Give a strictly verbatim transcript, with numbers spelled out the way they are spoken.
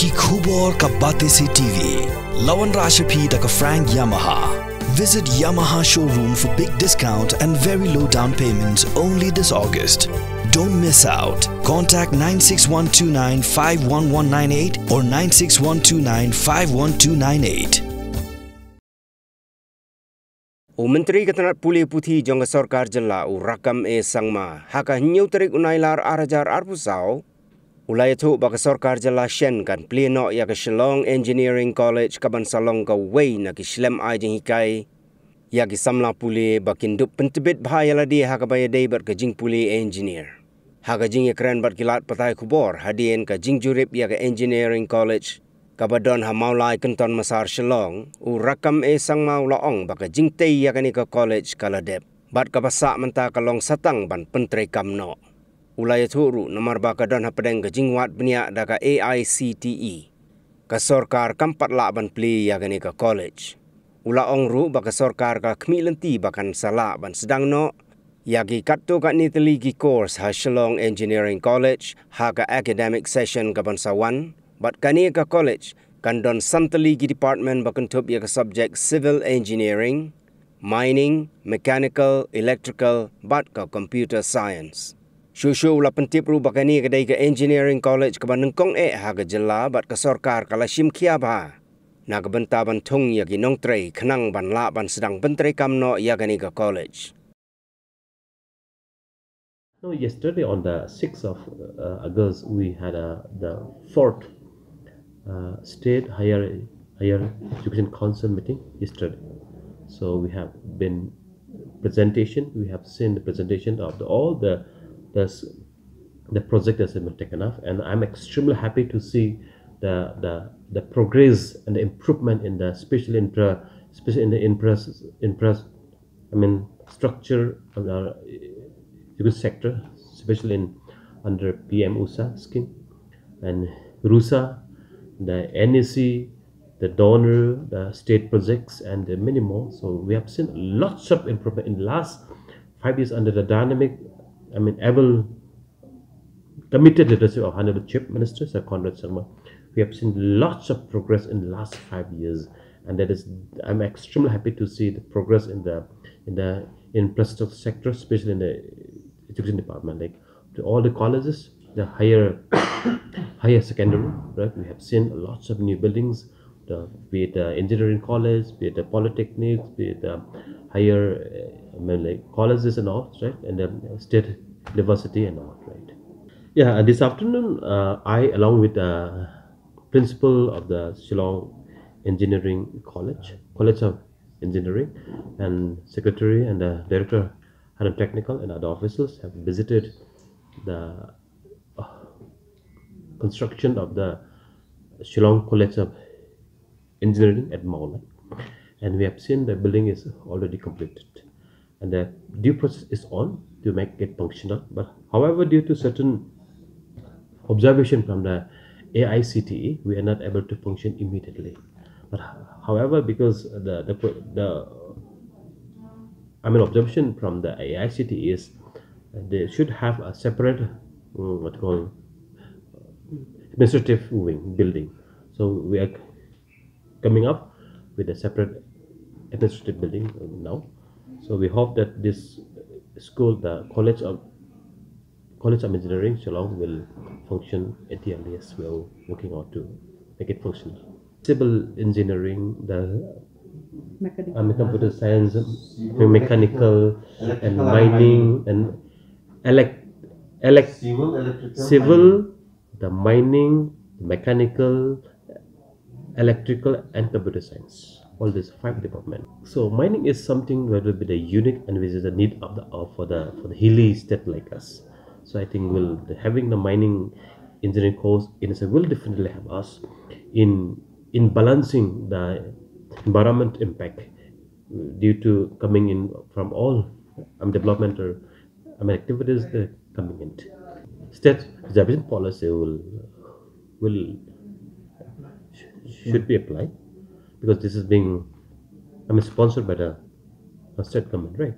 Ki khubor ka Batesi T V. La wanrah sha phi da ka Frank Yamaha. Visit Yamaha showroom for big discount and very low down payments only this August. Don't miss out. Contact nine six one two nine five one one nine eight or nine six one two nine five one two nine eight. U Myntri ka tnat pule puthi jong ka sorkar jylla u Rakkam A Sangma, ha ka hynñiew tarik u Nailar ar hajar arphew saw, u la ïathuh ba ka sorkar jylla shen kan plie noh ïa ka Shillong Engineering College kaban sa long kawei na ki shlem ai jinghikai ïa ki samla pule ba kin dup pyntbit bha ïa lade ha kaba ïadei bad ka jingpule engineer. Ha ka jingïakren bad ki lad pathai khubor hadien ka jingjurip ïa ka Engineering College kaba don ha Mawlai Kynton Massar Shillong, u Rakkam A Sangma u la ong ba ka jingtei ïa kane ka college ka la dep bad kaba sah mynta ka long satang ban pyntreikam noh. U la ïathuh ruh namar ba ka don hapdeng ka jingwad bniah da ka A I C T E, ka sorkar kam pat lah ban plie ïa kane ka college. U la ong ruh ba ka sorkar ka khmih lynti ba kan sa lah ban sdang noh ïa ki katto katne tylli ki course ha Shillong Engineering College ha ka academic session kaban sa wan, bad kane ka college kan don san tylli ki department ba kynthup ïa ka subject Civil Engineering, Mining, Mechanical, Electrical bad ka Computer Science. Shuh shuh u la pyntip ruh ba kane ka dei ka Engineering College kaba nyngkong eh ha ka jylla bad ka sorkar ka la shim khia bha na ka bynta ban thung ïa ki nongtrei khnang ban lah ban sdang pyntreikam noh ïa kane ka college. No, yesterday on the sixth of uh, August, we had uh, the fourth uh, State Higher Higher Education Council meeting yesterday. So we have been presentation. We have seen the presentation of the, all the the the project that's been taken up, and I'm extremely happy to see the the the progress and the improvement in the special interest, especially in the interest interest I mean, structure of the education sector, especially in under P M USA scheme and RUSA, the N E C, the DoNER, the state projects, and many more. So we have seen lots of improvement in the last five years under the dynamic, I mean, able committed leadership of Honorable Chief Minister Sir Conrad Sangma. We have seen lots of progress in the last five years, and that is, I'm extremely happy to see the progress in the in the infrastructure sector, especially in the education department, like to all the colleges, the higher higher secondary, right? We have seen lots of new buildings, the, be it the engineering college, be it the polytechnics, be it the higher uh, I mean, like colleges and all, right? And the state university and all, right? Yeah, and this afternoon, uh, I, along with the principal of the Shillong Engineering College, College of Engineering, and secretary and the director, head of technical, and other officials have visited the uh, construction of the Shillong College of Engineering at Mawlai, and we have seen the building is already completed, and the due process is on to make it functional. But however, due to certain observation from the A I C T E, we are not able to function immediately. But however, because the the, the I mean observation from the A I C T E is they should have a separate mm, what you call administrative wing building. So we are coming up with a separate administrative building now. So we hope that this school, the College of College of Engineering Shillong, will function at the earliest. We are working on to make it functional. Civil engineering, the Mechanical. um, computer science, mechanical, and mining, and elect, elect, Civil, electrical, civil, the mining, mechanical, electrical, and computer science. All these five departments. So mining is something that will be the unique and which is the need of the of for the for the hilly state like us. So I think will the, having the mining engineering course in itself will definitely help us in in balancing the environment impact due to coming in from all um, developmental um, activities that are coming in. State reservation policy will will should be applied because this is being I mean sponsored by the uh, state government, right?